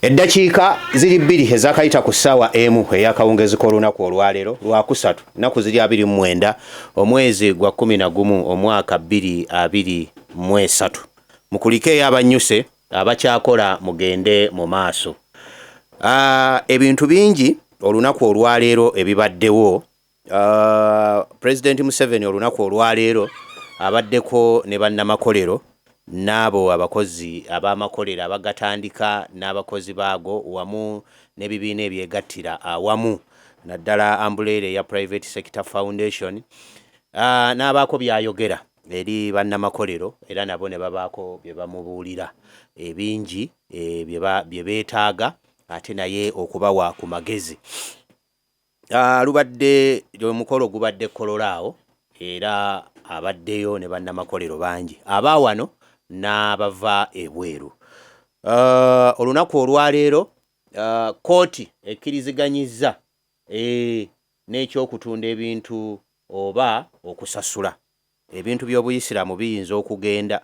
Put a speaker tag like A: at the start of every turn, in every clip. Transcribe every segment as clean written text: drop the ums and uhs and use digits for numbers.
A: Eddakiika ziri 2 ezakayita ku ssaawa 1 ey'akawungezi k'olunaku olwaleero Lwakusatu, nnaku ziri 29 omwezi gwa 11 omwaka 2023. Mukulikeeyo abannyuse abakyakola mugende mu maaso. Ebintu bingi olunaku olwaleero ebibaddewo. Pulezidenti Museveni olunaku olwaleero abaddeko ne bannamakolero n'abo abakozi ab'amakolero abagatandika n'abakozi baago wamu n'ebibiina ebyegattira awamu naddala umbrella eya Private Sector Foundation, n'abaako by'ayogera eri bannamakolero era nabo ne babaako bye bamubuulira ebingi bye beetaaga ate naye okubawa ku magezi. Lubadde omukolo gubadde Kololo awo era abaddeyo ne bannamakolero bangi aba wano n'abava ebweru. Olunaku olwaleero kkooti ekkiriziganyizza n'ekyokutunda ebintu oba okusasula. Ebintu by'Obuyisiraamu biyinza okugenda,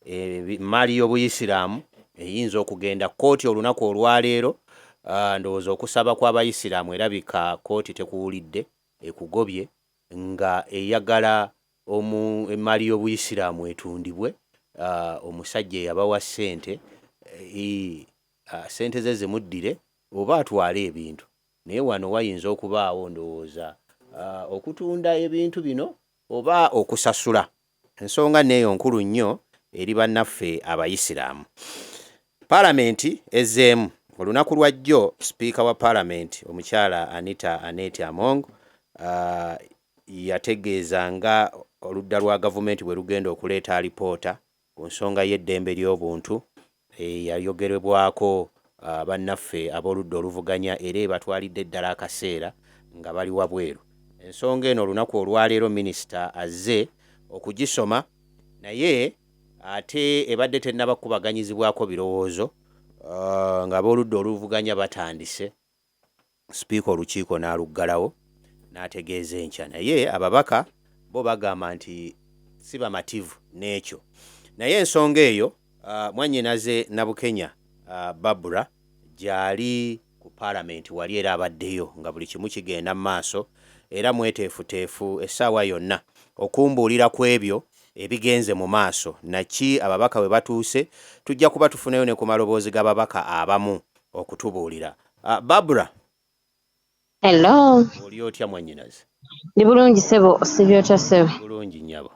A: emmaali y'Obuyisiraamu eyinza okugenda. Kkooti olunaku olwaleero ndowooza okusaba kw'Abayisiraamu erabika kkooti tekuwulidde ekugobye nga eyagala emmaali y'Obuyisiraamu etundibwe, omusajja eyabawa ssente, ssente ze zimuddire oba atwale ebintu. Naye wano wayinza okubaawo ndowooza okutunda ebintu bino oba okusasula. Ensonga nno eyo nkulu nnyo eri bannaffe Abayisiraamu. Paalamenti ezzeemu. Olunaku lwa jjo sipiika wa paalamenti omukyala Anita Annet Among yategeeza nga oludda lwa gavumenti bwe lugenda okuleeta alipoota ku nsonga y'eddembe ly'obuntu eyayogerebwako bannaffe ab'oludda oluvuganya era ebatwalidde ddala akaseera nga bali wabweru. Ensonga eno olunaku olwaleero minisita azze okugisoma naye ate ebadde tennaba kukubaganyizibwako birowoozo ng'ab'oludda oluvuganya batandise, sipiika olukiiko n'aluggalawo n'ategeeza enkya. Naye ababaka bo bagamba nti si bamativu n'ekyo. Naye ensonga eyo mwannyinaze Nabukenya Barbara gy'ali ku paalamenti wali era abaddeyo nga buli kimu kigenda mu maaso era mweteefuteefu essaawa yonna okumbuulira ku ebyo ebigenze mu maaso naki ababaka bwe batuuse tujja kuba tufunayo ne ku maloboozi g'ababaka abamu okutubuulira. Barbara.
B: Hello.
A: Oli otya mwannyinaze?
B: Ndi bulungi ssebo, osibye otya ssebo?
A: Bulungi nnyabo.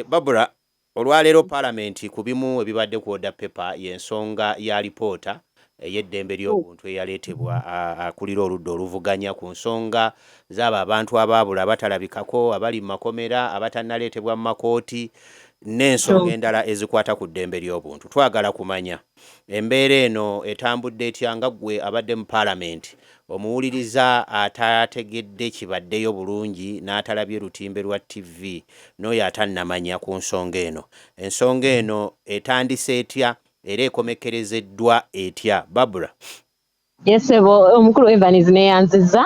A: Barbara, olwaleero paalamenti ku bimu ebibadde ku order paper y'ensonga ya lipoota ey'eddembe ly'obuntu eyaleetebwa akulira oludda oluvuganya ku nsonga z'abo abantu abaabula abatalabikako, abali mu makomera, abatannaleetebwa mu makooti n'ensonga endala ezikwata ku ddembe ly'obuntu. Twagala kumanya embeera eno etambudde etya nga ggwe abadde mu paalamenti omuwuliriza atategedde kibaddeyo bulungi n'atalabye lutimbe lwa TV n'oyo atannamanya ku nsonga eno. Ensonga eno etandise etya era ekomekerezeddwa etya? Barbara.
B: Yes ssebo, omukulu Evans neeyanzizza.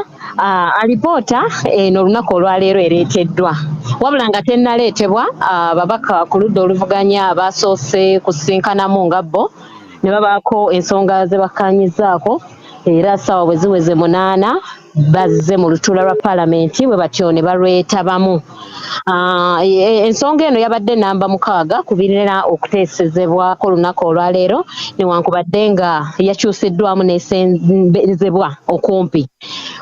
B: Alipoota eno olunaku olwaleero ereeteddwa wabula nga tennaleetebwa, ababaka ku ludda oluvuganya basoose kusisinkanamu nga bo ne babaako ensonga ze bakkaanyizzaako era ssaawa bwe ziweze 8 bazze mu lutuula lwa paalamenti bwe batyo ne balwetabamu. Ensonga eno yabadde namba 6 ku birina okuteesezebwako olunaku olwaleero newankubadde nga yakyusiddwamu n'esembezebwa okumpi.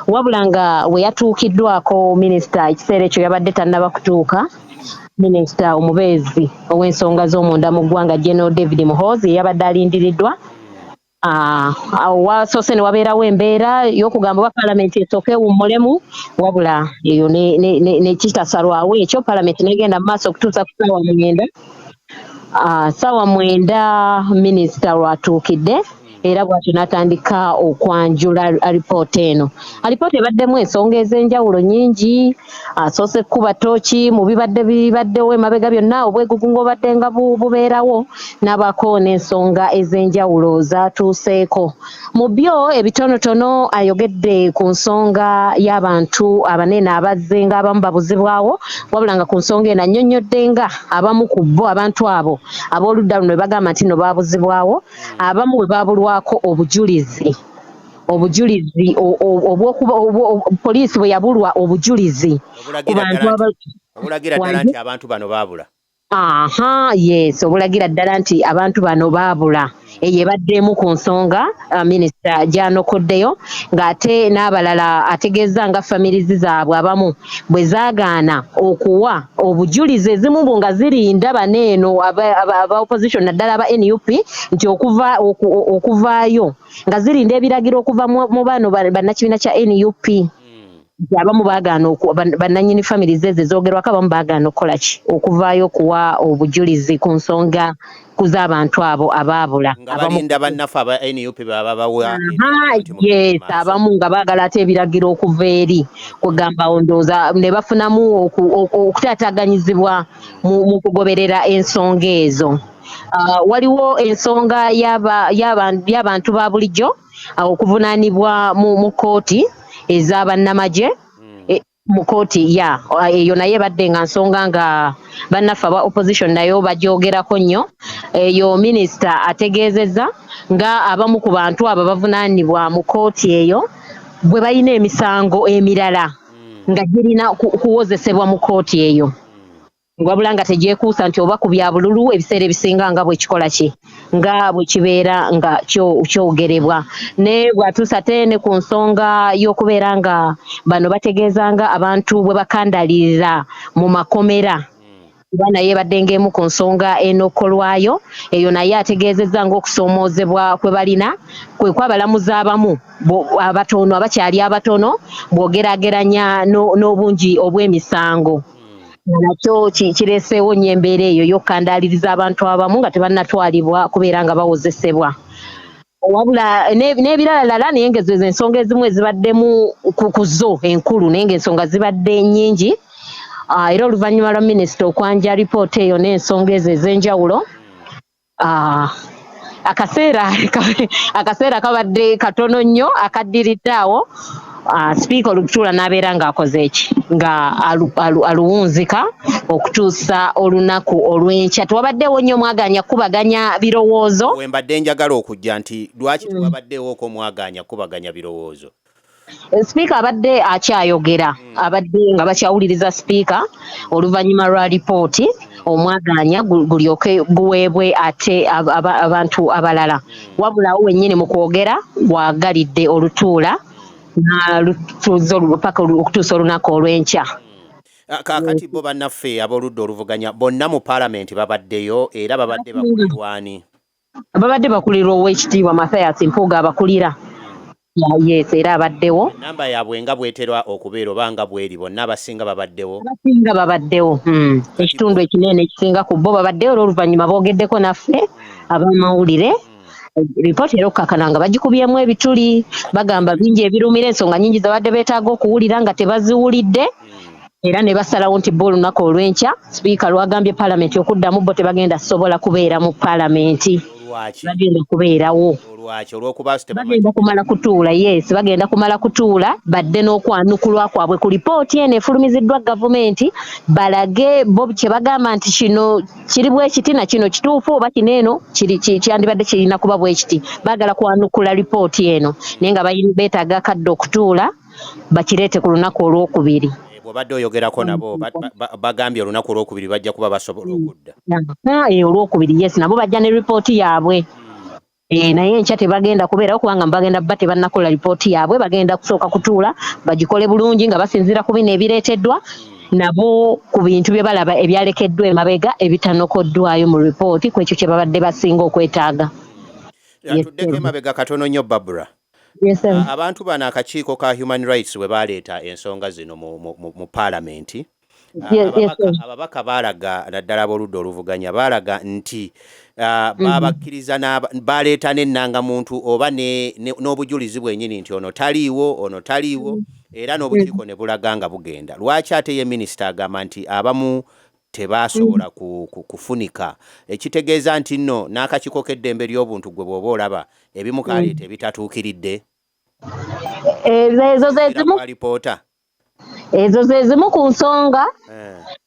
B: Wabula nga we yatuukiddwako minisita ekiseera ekyo yabadde tannaba kutuuka, minisita omubeezi ow'ensonga z'omunda mu ggwanga General David Muhoozi yabadde alindiriddwa. Awo wasoose ne wabeerawo embeera y'okugamba oba paalamenti esooke ewummulemu, wabula eyo ne kitasalwawo ekyo, paalamenti n'egenda mu maaso okutuusa ku ssaawa 9. Ssaawa 9 minisita lw'atuukidde Era bw'atyo n'atandika okwanjula alipoota eno. Alipoota ebaddemu ensonga ez'enjawulo nnyingi. Asoose kukuba ttooki mu bibadde bibaddewo emabega byonna, obwegugungo obadde nga bubeerawo, n'abaako n'ensonga ez'enjawulo z'atuuseeko. Mu byo ebitonotono ayogedde ku nsonga y'abantu abanene abazze nga abamu babuzibwawo, wabula nga ku nsonga eno annyonnyodde nga abamu ku bo abantu abo ab'oludda luno bwe bagamba nti nno baabuzibwawo, abamu bwe baabulwako obujulizi, obujulizi obw'okuba poliisi bwe yabulwa obujulizi ku bantu
A: obulagira ddala nti abantu bano baabula.
B: Aha, yes, obulagira ddala nti abantu bano baabula. Eyo ebadde emu ku nsonga minisita gy'anokoddeyo, ng'ate n'abalala ategeezza nga familizi zaabwe abamu bwe zaagaana okuwa obujulizi, ezimu mbu nga zirinda bano eno aba opposition naddala aba NUP nti okuvaayo nga zirinda ebiragiro okuva mu bano bannakibiina kya NUP. Nti abamu baagaana bannannyini families ezo ezoogerwako, abamu baagaana okukola ki, okuvaayo okuwa obujulizi ku nsonga ku z'abantu abo abaabula.
A: Nga balinda bannaffe aba NUP baba bawa.
B: Yes, abamu nga baagala ate ebiragiro okuva eri, kugamba ndowooza ne bafunamu okutaataaganyizibwa mu kugoberera ensonga ezo. Waliwo ensonga y'abantu ba bulijjo okuvunaanibwa mu kkooti ez'abannamagye, mu kkooti ya eyo naye ebadde nga nsonga nga bannaffe aba opposition nayo bagyogerako nnyo. Eyo minisita ategeezezza nga abamu ku bantu abo bavunaanibwa mu kkooti eyo bwe balina emisango emirala nga girina kuwozesebwa mu kkooti eyo, wabula nga tegyekuusa nti oba ku bya bululu ebiseera ebisinga nga bwe kikola ki, nga bwe kibeera nga kyogerebwa. Ne bw'atuusa ate ne ku nsonga y'okubeera nga bano bategeeza nga abantu bwe bakandalirira mu makomera, kuba naye ebadde ng'emu ku nsonga enokolwayo eyo, naye ategeezezza ng'okusoomoozebwa kwe balina kwe kw'abalamuzi abamu abatono, abakyali abatono bw'ogeraageranya n'obungi obw'emisango. Nakyo kireeseewo nnyo embeera eyo y'okukandaaliriza abantu abamu nga tebannatwalibwa kubeera nga bawozesebwa. Wabula n'ebiralalala, naye nga ezo ensonga ezimu ezibaddemu ku zo enkulu, naye ng'ensonga zibadde nnyingi. Era oluvannyuma lwa minisita okwanja lipoota eyo n'ensonga ezo ez'enjawulo, akaseera kabadde katono nnyo akaddiridde awo, sipiika olutuula n'abeera ng'akoze eki, nga aluwunzika okutuusa olunaku olw'enkya. Tewabaddeewo nnyo mwagaanya kukubaganya birowoozo.
A: We mbadde njagala okujja nti lwaki tewabaddeewo omwagaanya kukubaganya birowoozo?
B: Sipiika abadde akyayogera, abadde nga bakyawuliriza sipiika oluvannyuma lwa lipooti, omwagaanya gulyoke guweebwe ate abantu abalala. Wabula awo wennyini mu kwogera waagalidde olutuula n'alutuuza paka okutuusa olunaku olw'enkya.
A: Kaakati bo bannaffe ab'oludda oluvuganya bonna mu paalamenti babaddeyo, era babadde bakulirwa ani?
B: Babadde bakulirwa Oweekitiibwa Mathias Mpuuga abakulira. Yes, era abaddewo.
A: Namba yaabwe nga bw'etera okubeera oba nga bw'eri, bonna abasinga babaddewo?
B: Abasinga babaddewo. Ekitundu ekinene ekisinga ku bo babaddewo, era oluvannyuma boogeddeko naffe ab'amawulire. Ripooti era okukakana nga bagikubyemu ebituli, bagamba bingi ebirumira, ensonga nnyingi ze babadde beetaaga okuwulira nga tebaziwulidde, era ne basalawo nti bo olunaku olw'enkya sipiika lwagambye paalamenti okuddamu, bo tebagenda kusobola kubeera mu paalamenti.
A: Lwaki?
B: Bagenda kubeerawo.
A: Olwaki? Olw'okuba tebamanyi.
B: Bagenda kumala kutuula, yes, bagenda kumala kutuula badde n'okwanukulwa kwabwe ku lipooti eno efulumiziddwa gavumenti, balage bo kye bagamba nti kino kiri bwe kiti na kino kituufu, oba kino eno kyandibadde kirina kuba bwe kiti. Baagala kwanukula lipooti eno, naye nga beetaaga akadde okutuula bakireete ku lunaku olwokubiri.
A: Bw'obadde oyogerako nabo, bagambye olunaku olwokubiri bajja kuba basobola okudda.
B: Olwokubiri, yes, nabo bajja ne ripooti yaabwe. Naye enkya tebagenda kubeerawo kubanga bagenda bba tebannakola ripooti yaabwe, bagenda kusooka kutuula bagikole bulungi nga basinziira ku bino ebireeteddwa, nabo ku bintu bye balaba ebyalekeddwa emabega ebitanokoddwayo mu ripooti, ku ekyo kye babadde basinga okwetaaga.
A: Tuddeko emabega katono nnyo, Barbara.
B: Yes, sir.
A: Abantu bano akakiiko ka Human Rights bwe baleeta ensonga zino mu paalamenti, Ababaka baalaga naddala ab'oludda oluvuganya baalaga nti babakkiriza baleeta n'ennangamuntu oba n'obujulizi bwennyini nti ono taliiwo, ono taliiwo, era n'obukiiko ne bulaga nga bugenda. Lwaki ate ye minisita agamba nti abamu tebasobola kufunika, ekitegeeza nti nno n'akakiiko k'eddembe ly'obuntu gwe bw'oba olaba ebimu kaleeta ebitatuukiridde?
B: Ezo ze zimu
A: alipoota.
B: Ezo ze zimu ku nsonga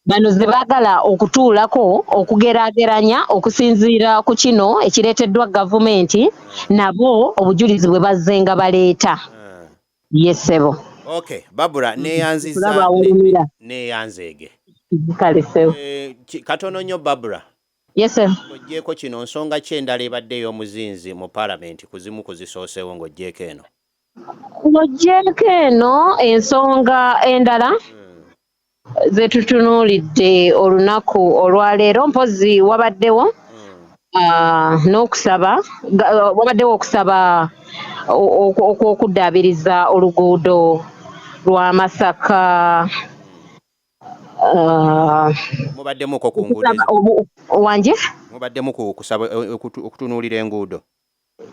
B: bano ze baagala okutuulako okugeraageranya okusinziira ku kino ekireeteddwa gavumenti, nabo obujulizi bwe bazzenga baleeta. Ye ssebo.
A: Okay, Barbara, neeyanzizza
B: Okulaba awulumira.
A: Neeyanzeege.
B: Kale ssebo.
A: Katono nnyo, Barbara.
B: Yes, sir.
A: Ng'oggyeeko kino, nsonga ki endala ebadde ey'omuzinzi mu paalamenti ku zimu ku zisooseewo ng'oggyeeko eno?
B: Ng'oggyeeko eno, ensonga endala ze tutunuulidde olunaku olwaleero, mpozzi wabaddewo n'okusaba, wabaddewo okusaba okw'okuddaabiriza oluguudo lwa Masaka.
A: Mubaddemuko ku nguudo?
B: Wanje?
A: Mubaddemu ku kusaba okutunuulira enguudo?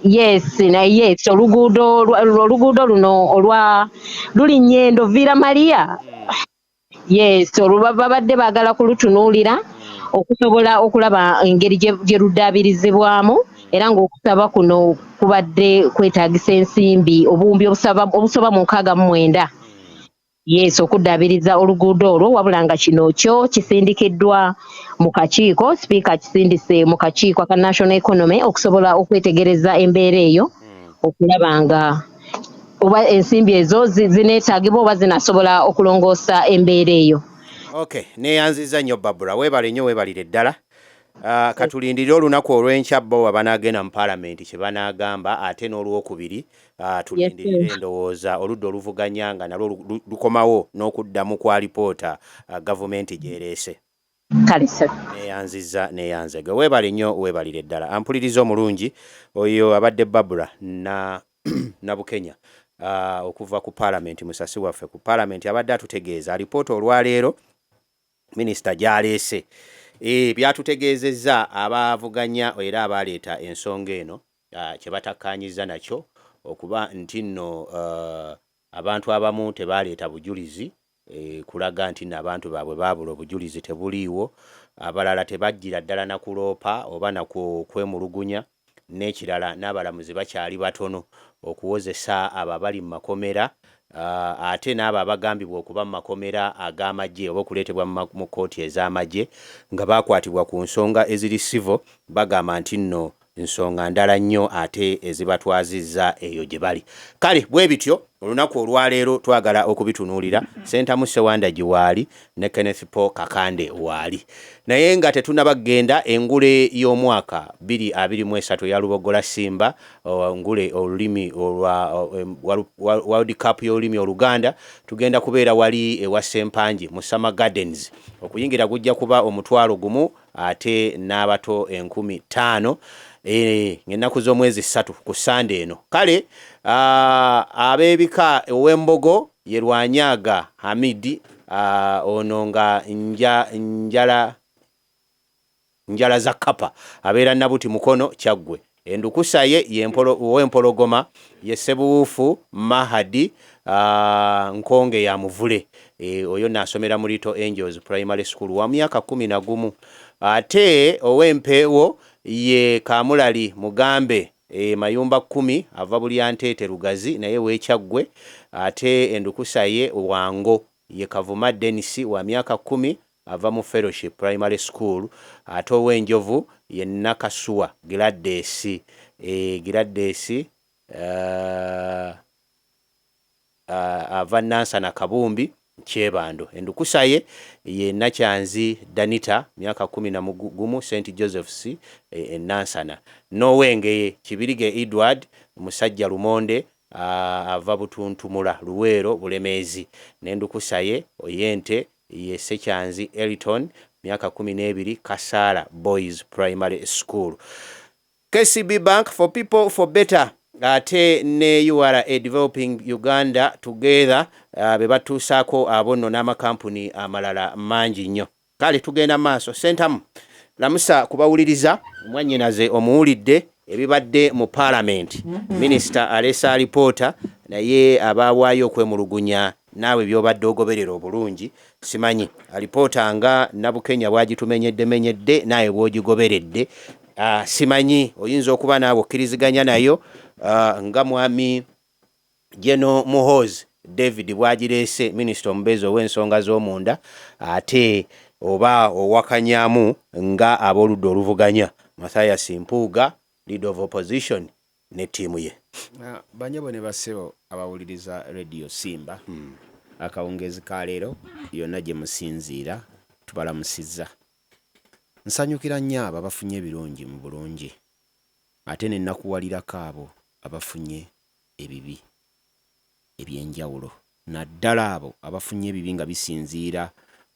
B: Yes, yes, oluguudo luno olwa lulinnya endo Villa Maria. Yes, olwo babadde baagala kulutunuulira okusobola okulaba engeri gye luddaabirizibwamu, era ng'okusaba kuno kubadde kwetaagisa ensimbi obuwumbi obusoba mu 69. Yes, okuddaabiriza oluguudo olwo, wabula nga kino kyo kisindikiddwa mu kakiiko, sipiika akisindise mu kakiiko aka National Economy okusobola okwetegereza embeera eyo, okulaba nga oba ensimbi ezo zineetaagibwa oba zinasobola okulongoosa embeera eyo.
A: Okay, neeyanzizza nnyo Barbara, weebale nnyo, weebalire ddala. Katulindire olunaku olw'enkya bo banaagenda mu paalamenti kye banaagamba, ate n'olwokubiri tulindirire endowooza oludda oluvuganya nga nalwo lukomawo n'okuddamu kwa alipoota gavumenti gy'ereese.
B: Kale ssebo.
A: Neeyanzizza, neeyanzege, weebale nnyo, weebalire ddala. Ampuliriza omulungi, oyo abadde Barbara na Nabukenya okuva ku paalamenti, musasi waffe ku paalamenti, abadde atutegeeza alipoota olwaleero minisita gy'aleese. Byatutegeezezza abavuganya era abaleeta ensonga eno kye batakkaanyizza nakyo okuba nti nno abantu abamu tebaleeta bujulizi kulaga nti nno abantu baabwe baabula, obujulizi tebuliiwo, abalala tebajjira ddala na kuloopa oba na kwemulugunya, n'ekirala n'abalamuzi bakyali batono okuwozesa abo abali mu makomera, ate n'abo abagambibwa okuba mu makomera ag'amagye oba okuleetebwa mu kkooti ez'amagye nga baakwatibwa ku nsonga eziri civil, bagamba nti nno nsonga ndala nnyo ate ezibatwazizza eyo gye bali. Kale bwe bityo olunaku olwaleero twagala okubitunuulira. Sentamu Sewandagi waali ne Kenneth Paul Kakande waali, naye nga tetunaba kugenda, engule y'omwaka 2023 eya Lubogola Simba ngule olulimi olwa World Cup y'olulimi Oluganda, tugenda kubeera wali ewa Sempangi mu Summer Gardens. Okuyingira gujja kuba 10,000 ate n'abato 5,000, ng'ennaku z'omwezi 3 ku Sande eno. Kale ab'ebika, ow'Embogo ye Lwanyaga Hamidi, ono nga njala njala za kapa, abeera Nabuti, Mukono, Kyaggwe. Endukusa ye ow'Empologoma ye Sebuwufu Mahadi, Nkonge ya Muvule. Oyo naasomera mu Little Angels Primary School, wa myaka 11. Ate ow'Empeewo ye Kamulali Mugambe, Mayumba 10, ava Bulyanteete, Lugazi, naye w'Ekyaggwe, ate endukusa ye Wango ye Kavuma Denis, wa myaka 10, ava mu Fellowship Primary School. Ate ow'Enjovu ye Nakasuwa Gladys, Gladys ava Nansana, Kabumbi, Kyebando. Endukusa ye ye Nakyanzi Danita, myaka 11, St Josephs e Nansana. N'ow'Engeye Kibirige Edward, musajja Lumonde, ava Butuntumula, Luweero, Bulemeezi, n'endukusa ye oy'Ente ye Sekyanzi Elton, myaka 12, Kasaala Boys Primary School. KCB Bank, for people, for better. Ate ne URA Developing Uganda Together be batuusaako abo nno n'amakampuni amalala mangi nnyo. Kale tugenda maaso. Sentamu, lamusa kubawuliriza. Mwannyinaze omuwulidde ebibadde mu paalamenti. Minisita aleese alipoota, naye abaawaayo okwemulugunya naawe by'obadde ogoberera obulungi. Simanyi alipoota nga Nabukenya bw'agitumenyeddemenyedde naawe bw'ogigoberedde. Simanyi oyinza okuba naawe okkiriziganya nayo nga mwami General Muhoozi David bw'agireese, minisita omubeezi ow'ensonga z'omunda, ate oba owakanyamu nga ab'oludda oluvuganya, Mathias Mpuuga, leader of opposition, ne ttiimu ye.
C: Banyabo ne bassebo abawuliriza Radio Simba, akawungeezi ka leero yonna gye musinziira tubalamusizza. Nsanyukira nnyo abo abafunye ebirungi mu bulungi, ate ne nnakuwalirako abo abafunye ebibi eby'enjawulo, naddala abo abafunye ebibi nga bisinziira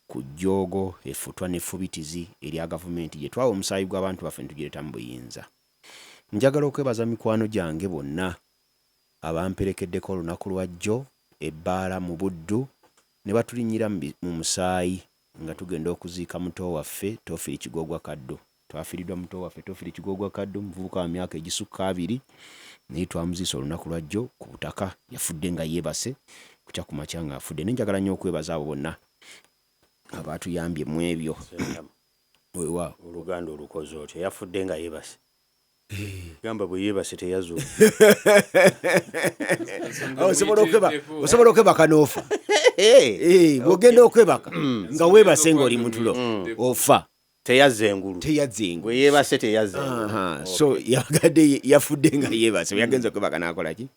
C: ku jjoogo, effutwa n'effubitizi erya gavumenti gye twawa omusaayi gw'abantu baffe ne tugireeta mu buyinza. Njagala okwebaza mikwano gyange bonna abamperekeddeko olunaku lwa jjo ebbaala mu Buddu ne batulinnyira mu musaayi nga tugenda okuziika muto waffe Toofiri Kigoogwa Kaddu. Twafiiriddwa muto waffe Toofiri Kigoogwa Kaddu, muvubuka wa myaka egisukka abiri, naye twamuziise olunaku lwa jjo ku butaka. Yafudde nga yeebase, kukya ku makya nga afudde. Naye njagala nnyo okwebaza abo bonna abaatuyambye mu ebyo. Weewaawo.
A: Oluganda olukoze otyo, yafudde nga yeebase. Gamba bwe yeebase teyazuuka.
C: Osobola okwebaka n'ofa. Bw'ogenda okwebaka nga weebase ng'oli mu tulo, ofa.
A: Teyazza engulu.
C: Teyazza engulu.
A: Bwe yeebase teyazza engulu.
C: So yagadde yafudde nga yeebase, bwe yagenze okwebaka n'akola ki?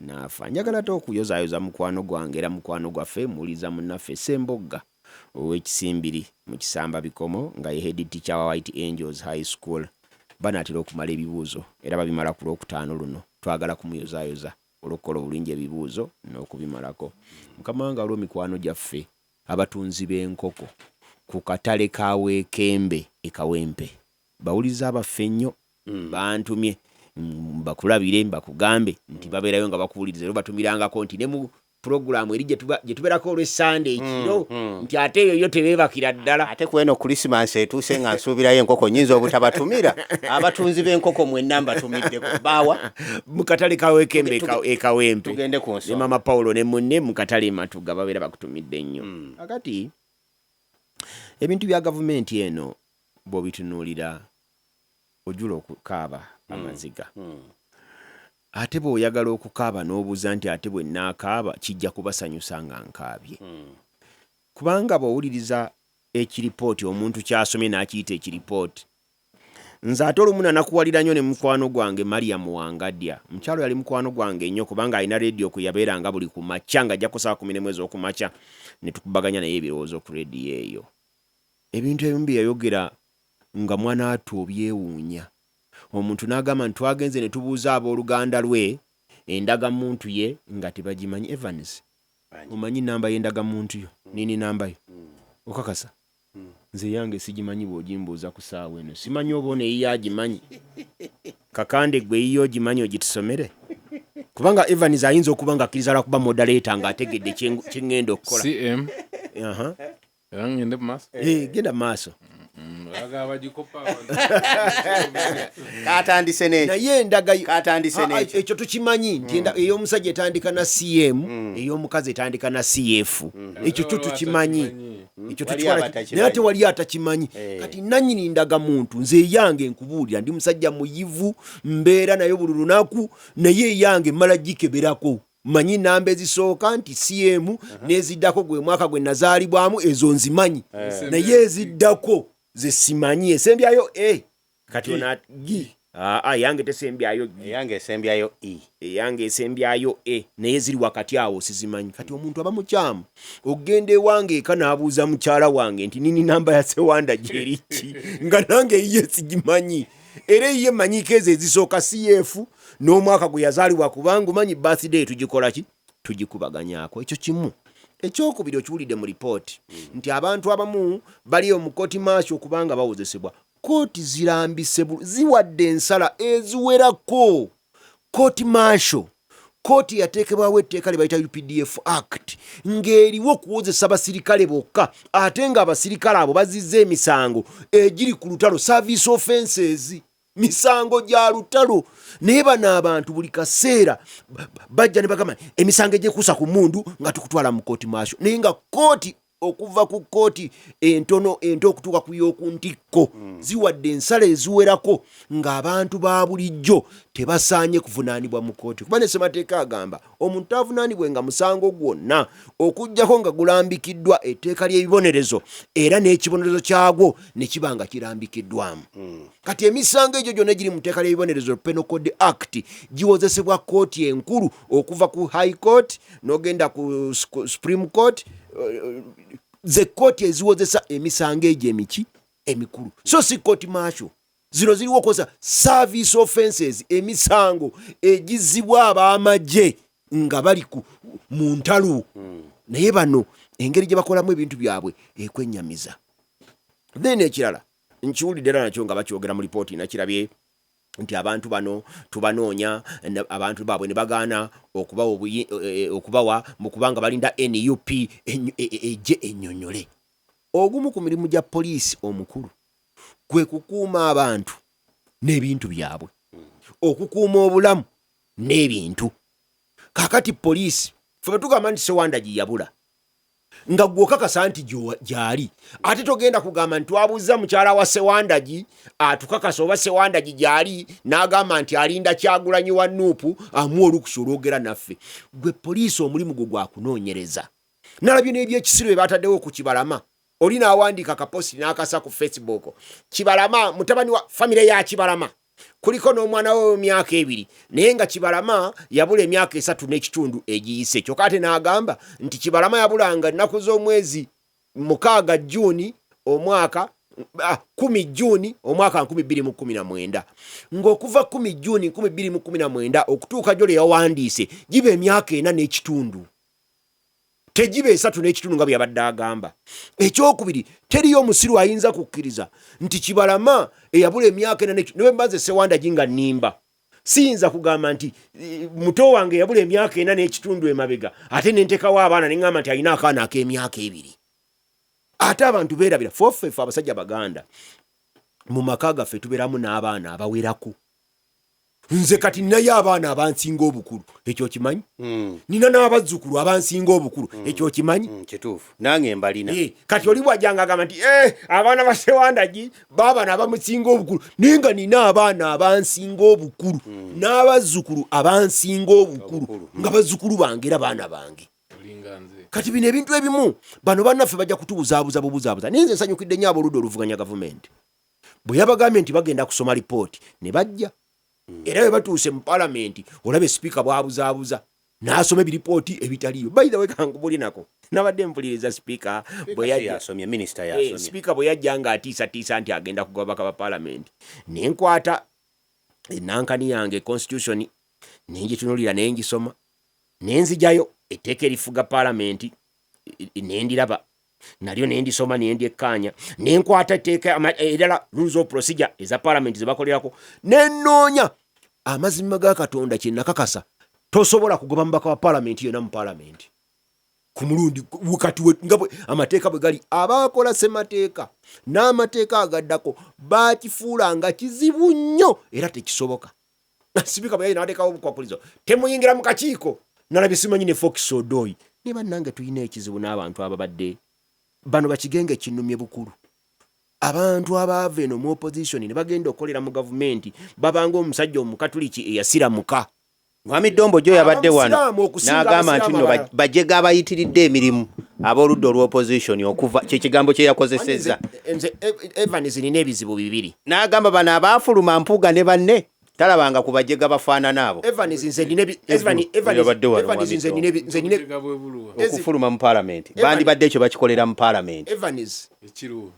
C: N'afa. Njagala ate okuyozaayoza mukwano gwange era mukwano gwaffe, muwuliriza munnaffe Ssembogga ow'Ekisimbiri mu Kisamba Bikomo, nga ye head teacher wa White Angels High School. Banaatera okumala ebibuuzo era babimala ku Lwokutaano luno. Twagala kumuyozaayoza olw'okukola obulungi ebibuuzo n'okubimalako. Mukama wange, waliwo mikwano gyaffe abatunzi b'enkoko ku katale ka Weekembe e Kawempe. Bawuliriza baffe nnyo, bantumye bakulabire bakugambe nti babeerayo nga bakuwuliriza, era batumirangako nti ne mu pulogulaamu eri gye tubeerako olw'Essande ekiro, nti ate eyo yo tebeebakira ddala.
A: Ate ku eno Krisimansi etuuse nga nsuubirayo enkoko, nnyinza obutabatumira. Abatunzi b'enkoko mwenna mbatumiddeko. Baawa?
C: Mu katale ka Weekembe e Kawempe.
A: Tugende ku nsonga.
C: Ne Mama Paulo ne munne mu katale e Matuga babeera bakutumidde nnyo. Kakati ebintu bya gavumenti eno bw'obitunuulira ojula okukaaba amaziga. Ate bw'oyagala okukaaba n'obuuza nti ate bwe nnaakaaba kijja kubasanyusa nga nkaabye. Kubanga bw'owuliriza ekiripooti omuntu ky'asomye n'akiyita ekiripooti. Nze ate olumu nanakuwalira nnyo ne mukwano gwange Mariam Wangadya. Mukyalo yali mukwano gwange nnyo kubanga alina rediyo kwe yabeeranga buli ku makya ng'ajja ku ssaawa 11 ez'okumakya ne tukubaganya naye ebirowoozo ku rediyo eyo. Ebintu ebimu bye yayogera nga mwana wattu obyewuunya. Omuntu n'agamba nti twagenze ne tubuuza abooluganda lwe endagamuntu ye nga tebagimanyi. Evans, omanyi nnamba y'endagamuntu yo? Nini namba yo? Okakasa? Nze yange sigimanyi bw'ogimbuuza ku ssaawa eno. Simanyi oba ono eyiye agimanyi. Kakande ggwe eyiye ogimanyi ogitusomere? Kubanga Evans ayinza okuba ng'akkiriza lwakuba moderator ng'ategedde kye ŋŋenda okukola.
D: CM. Era ngende mu maaso?
C: Genda mu maaso.
A: Katandise n'ekyo.
C: Naye endaga
A: Katandise n'ekyo.
C: Ekyo tukimanyi nti ey'omusajja etandika na CM, ey'omukazi etandika na CF. Ekyo kyo tukimanyi. Ekyo
A: Wali
C: tukikola
A: abatakimanyi.
C: Naye ate wali atakimanyi. Kati nannyini ndagamuntu nze eyange nkubuulira, ndi musajja muyivu, mbeera nayo buli lunaku, naye eyange mmala gikeberako. Manyi namba ezisooka nti CM n'eziddako gwe mwaka gwe nazaalibwamu, ezo nzimanyi. Naye eziddako ze simanyi. Esembyayo E. Kati ono G. Yange tesembyayo G.
A: Eyange esembyayo E.
C: Eyange esembyayo E. Naye ziri wakati awo sizimanyi. Kati omuntu aba mukyamu okugenda ewange eka n'abuuza mukyala wange nti nini namba ya Sewanda gyeri ki, nga nange eyiye sigimanyi. Era eyiye mmanyiiko ezo ezisooka CF n'omwaka gwe yazaalibwa, kubanga omanyi birthday tugikola ki? Tugikubaganyaako. Ekyo kimu. Ekyokubiri okiwulidde mu lipooti nti abantu abamu bali mu kooti maaso okubanga bawozesebwa. Kooti zirambise ziwadde ensala eziwerako. Court martial, kooti yateekebwawo etteeka lye bayita UPDF Act, ng'eriwo okuwozesa basirikale bokka, ate ng'abasirikale abo bazizza emisango egiri ku lutalo, service offenses, misango gya lutalo. Naye bano abantu buli kaseera bajja ne bagamba emisango egyekuusa ku mundu nga tukutwala mu kooti martial, naye nga kooti okuva ku kkooti entono ento okutuuka ku y'oku ntikko ziwadde ensala eziwerako ng'abantu ba bulijjo tebasaanye kuvunaanibwa mu kkooti, kuba ne ssemateeka agamba omuntu tavunaanibwe nga musango gwonna okuggyako nga gulambikiddwa etteeka ly'ebibonerezo era n'ekibonerezo kyagwo ne kiba nga kirambikiddwamu. Kati emisango egyo gyonna egiri mu tteeka ly'ebibonerezo, Penal Code Act, giwozesebwa kkooti enkulu okuva ku High Court n'ogenda ku Supreme Court, ze kkooti eziwozesa emisango egyo emiki emikulu, so si court martial. Zino ziriwo okukozesa service offenses, emisango egizibwa ab'amagye nga bali mu ntalo. Naye bano engeri gye bakolamu ebintu byabwe ekwennyamiza. Then ekirala nkiwulidde era nakyo nga bakyogera mu lipooti, nakirabye nti abantu bano tubanoonya, abantu baabwe ne bagaana okubawa mu kubanga balinda NUP ejje ennyonnyole. Ogumu ku mirimu gya poliisi omukulu kwe kukuuma abantu n'ebintu byabwe, okukuuma obulamu n'ebintu. Kaakati poliisi ffe bwe tugamba nti Sewanda gye yabula, nga gwe okakasa nti gy'ali, ate togenda kugamba nti twabuuza mukyala wa Sewandagi atukakasa oba Sewandagi gy'ali, n'agamba nti alinda Kyagulanyi wa NUP amuwa olukusa olwogera naffe. Gwe poliisi omulimu gwo gwakunoonyereza. Nalabye n'ebyekisiru bye bataddewo ku Kibalama. Oli n'awandiika akapositi n'akasa ku Facebook, Kibalama mutabani wa famire ya Kibalama kuliko n'omwana we w'emyaka 2, naye nga Kibalama yabula emyaka 3 n'ekitundu egiyise. Kyokka ate n'agamba nti Kibalama yabulanga ennaku z'omwezi 6 Juuni omwaka 10 Juuni omwaka 2019, ng'okuva 10 Juuni 2019 okutuuka gyo lye yawandiise giba emyaka 4 n'ekitundu, tegiba 3 n'ekitundu nga bwe yabadde agamba. Ekyokubiri, teriyo omusiru ayinza kukkiriza nti Kibalama eyabula emyaka 4 ne mbaze Sewandagi nga nnimba, siyinza kugamba nti muto wange yabula emyaka 4 n'ekitundu emabega, ate nentekawo abaana neŋŋamba nti alina akaana ak'emyaka 2. Ate abantu beerabira foffe ffe abasajja baganda mu maka gaffe tubeeramu n'abaana abawerako. Nze kati ninayo abaana abansinga obukulu, ekyo kimanyi? Nina n'abazzukulu abansinga obukulu, ekyo kimanyi?
A: Kituufu, nange mbalina.
C: Kati oli bwajjanga agamba nti abaana ba Sewandagi baabano abamusinga obukulu, naye nga nina abaana abansinga obukulu n'abazzukulu abansinga obukulu,
A: Obukulu,
C: nga bazzukulu bange era baana bange.
D: Olinga nze.
C: Kati bino ebintu ebimu bano bannaffe bajja kutubuzaabuza bubuzaabuza, naye nze nsanyukidde nnyo abooludda oluvuganya gavumenti bwe yabagambye nti bagenda kusoma lipooti ne bajja. Era bwe batuuse mu palamenti olaba sipiika bwabuzaabuza n'asoma ebiripooti ebitaliiyo. By the way, kankubuli nako nabadde mpuliriza sipiika bwe yajja.
A: Yasomye, minisita yasomye.
C: Sipiika bwe yajja ng'atiisatiisa nti agenda kugoba ababaka ba palamenti, nenkwata enankani yange constitution nengitunulira, nengisoma, nenzijayo etteeka erifuga palamenti nendiraba nalyo nendisoma, nendyekkaanya, nenkwata etteeka erala, rules of procedure eza palamenti ze bakolerako, nenoonya. Amazima ga Katonda kye nakakasa, tosobola kugoba mubaka wa palamenti yonna mu palamenti ku mulundi kati nga amateeka bwe gali. Abaakola ssemateeka n'amateeka agaddako bakifuula nga kizibu nnyo era tekisoboka. Sipiika bwe yali n'ateekawo obukwakulizo, temuyingira mu kakiiko, nalabye simanyi ne Fox Odoi ne bannange. Tulina ekizibu n'abantu ababadde bano bakigenge kinumye bukulu. Abantu abaava eno mu opposition ne bagenda okukolera mu gavumenti babanga omusajja omukatuliki eyasiramuka.
A: Mwami Dombo jo yabadde wano
C: Abasiraamu okusinga
A: n'agamba nti
C: abasiraamu
A: nno
C: abalala.
A: Bajega abayitiridde emirimu ab'oludda olw'opposition okuva kyekigambo kye yakozesezza.
C: Nze Evans nina ebizibu bibiri.
A: N'agamba bano abaafuluma, Mpuuga ne banne, talabanga ku bajega bafaanana abo.
C: Evans, nze nina
A: Evans, yabadde wano,
C: Evans,
A: mwami
C: nze
A: Dombo.
C: nina nze nina
D: Obujega bwe buluwa.
A: Okufuluma mu palamenti bandibadde ekyo bakikolera mu palamenti.
C: Evans.
D: Ekiriwo.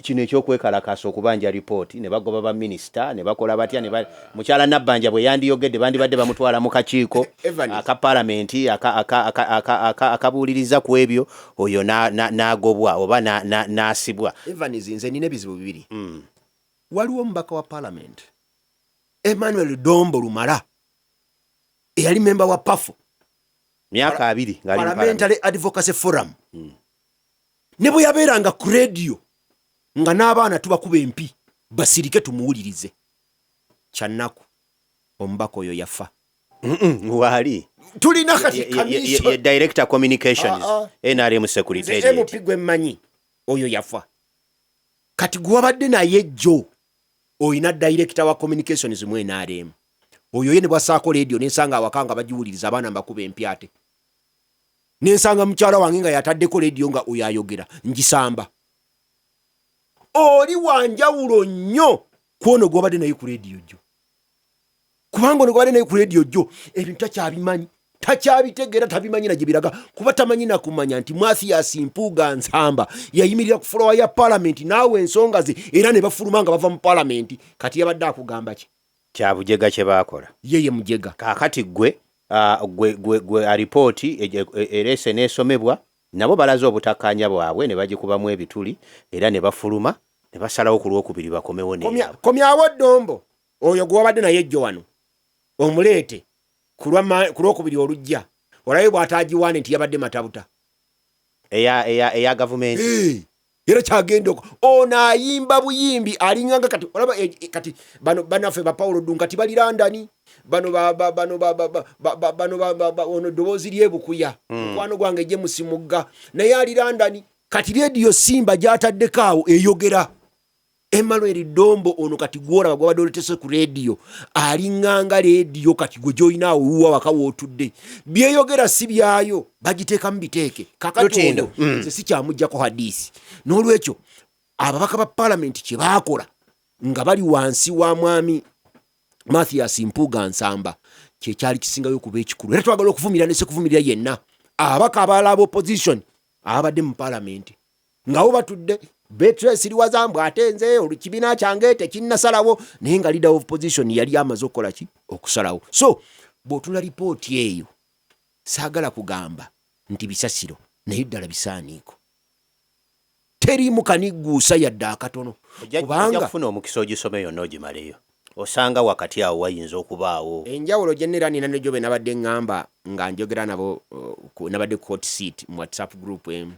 A: Kino ekyokwekalakaasa okubanja ripooti ne bagoba baminisita ne bakola batya ne mukyala Nabbanja bwe yandiyogedde bandibadde bamutwala mu kakiiko
C: Evans.
A: aka palamenti akabuuliriza ku ebyo, oyo n'agobwa oba n'asibwa.
C: Evans, nze nina ebizibu bibiri. Waliwo omubaka wa palamenti Emmanuel Dombo Lumala. Eyali memba wa PAFO.
A: Myaka 20 ng'ali mu
C: Parliamentary Advocacy Forum. Ne bwe yabeeranga ku radio nga n'abaana tubakuba empi basirike tumuwulirize. Kyannaku omubaka oyo yafa.
A: Waali.
C: Tulina kati commission.
A: Ye director communications,
C: Ah, ah.
A: NRM
C: Nze
A: secretariat.
C: MP gwe mmanyi oyo yafa. Kati gwe wabadde naye jjo oyina director wa communications mu NRM. Oyo ye ne bwassaako radio nensanga awaka nga bagiwuliriza abaana mbakuba empi ate. Nensanga mukyala wange nga yataddeko radio nga oyo ayogera ngisamba. Oli wanjawulo nnyo ku ono gw'obadde naye ku radio jjo. Kubanga ono gw'obadde naye ku radio jjo ebintu takyabimanyi, takyabitegeera, tabimanyi na gye biraga, kuba tamanyi na kumanya nti Mathias Mpuuga Nsamba yayimirira ku floor ya parliament naawe ensonga ze era ne bafuluma nga bava mu parliament. Kati yabadde akugamba ki?
A: Kya bujega kye baakola.
C: Ye ye mujega.
A: Kaakati gwe alipooti ereese n'esomebwa, nabo balaze obutakkaanya bwabwe ne bagikubamu ebituli era ne bafuluma ne basalawo ku Lwokubiri bakomewo n'eyaabwe.
C: Komyawo Ddombo oyo gwe wabadde naye jjo wano omuleete ku Lwokubiri olujja, olabe bw'ataagiwaane nti yabadde matabuta.
A: Eya gavumenti.
C: Era kyagenda ono ayimba buyimbi alinganga kati olaba, kati bano bannaffe ba Paulo Ddungu kati bali London, bano ba, ba, bano ba, ba, ba, ba, ba, bano ba, ba, ba, ono ddoboozi ly'ebukuya. Mukwano gwange James Mugga naye ali London. Kati Radio Simba gy'ataddeko awo eyogera. Emmanuel Ddombo ono kati gw'olaba gw'abadde oletese ku radio alinganga radio kati gwe gy'olina awo wuwa waka w'otudde, byeyogera si byayo, bagiteekamu biteeke. Kakati
A: Lutindo.
C: ono, nze sikyamuggyako hadisi. N'olwekyo ababaka ba palamenti kye baakola nga bali wansi wa mwami Mathias Mpuuga Nsamba kye kyali kisingayo okuba ekikulu, era twagala okuvumirira ne sekuvumirira yenna ababaka abalala aba opposition ababadde mu palamenti nga bo batudde betresiriwaza mbu ate nze olukibiina kyange tekinnasalawo, naye nga leader of opposition yali amaze okukola ki? Okusalawo. So bw'otula lipooti eyo saagala kugamba nti bisasiro, naye ddala bisaaniiko, teriimu kanigguusa yadde akatono.
A: Ojja
C: Kubanga
A: kufuna omukisa ogisome yonna ogimaleyo, osanga wakati awo wayinza okubaawo
C: enjawulo gye nera nina nejo be nabadde ŋŋamba nga njogera nabo, nabadde court seat mu WhatsApp group emu